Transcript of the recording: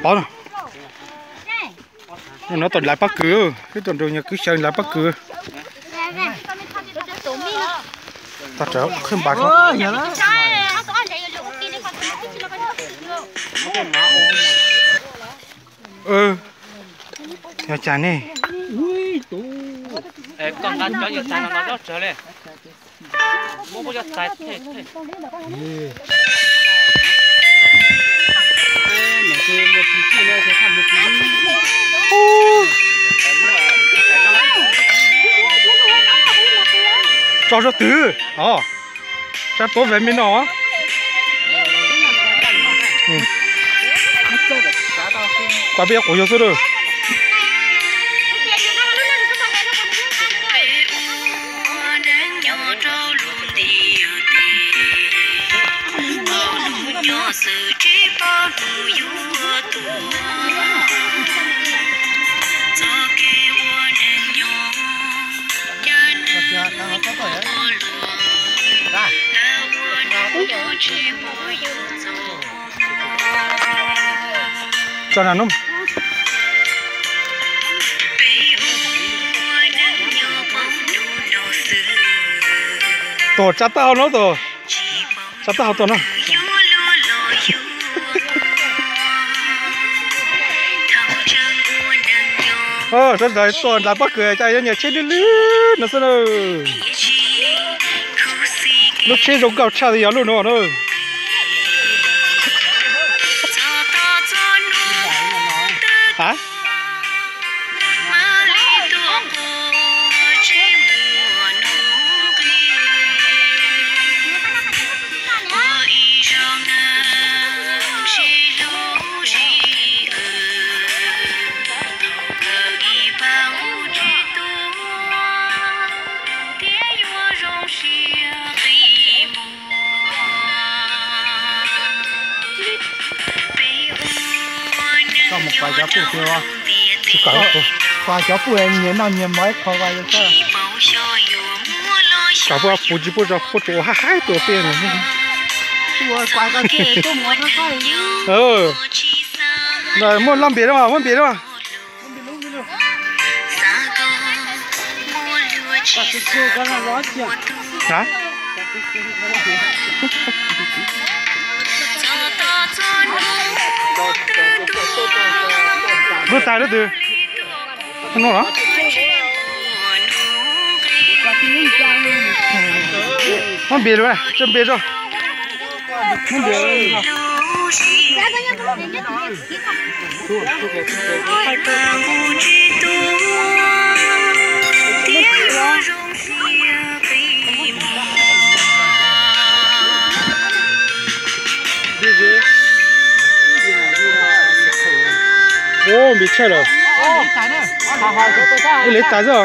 Pov no, no tau lawv pob kws, wb tau nrog nyuag kwv xyaw lawv pob kws. Tag tsam qhwj npas. Yog cas ne? Tso zog twg os, sab tuav vev me no. Kuv peb quav yog xwb lawm. Tso na nub. Tuaj tsab tab hau no, tuaj tsab tab hau tuaj no. Sawv daws tuaj nrhiav pob kws cas yuav nyiam tsheb lwj lwj no xwb na. Lub tsheb zoo nkauj tshaj li yog lub no na. Koj mus pais cov pub xwb, pais cov pub nyias noj nyias mov ib qho. Kom puas tsis puas tsuas ua hab haib tuaj peb no. Muab lab npias, muab npias. Lub tais lub twg? No los? Muab npias lawm, tso npias tso. Ub, npis tshaj lawm. Ib lev tais xwb.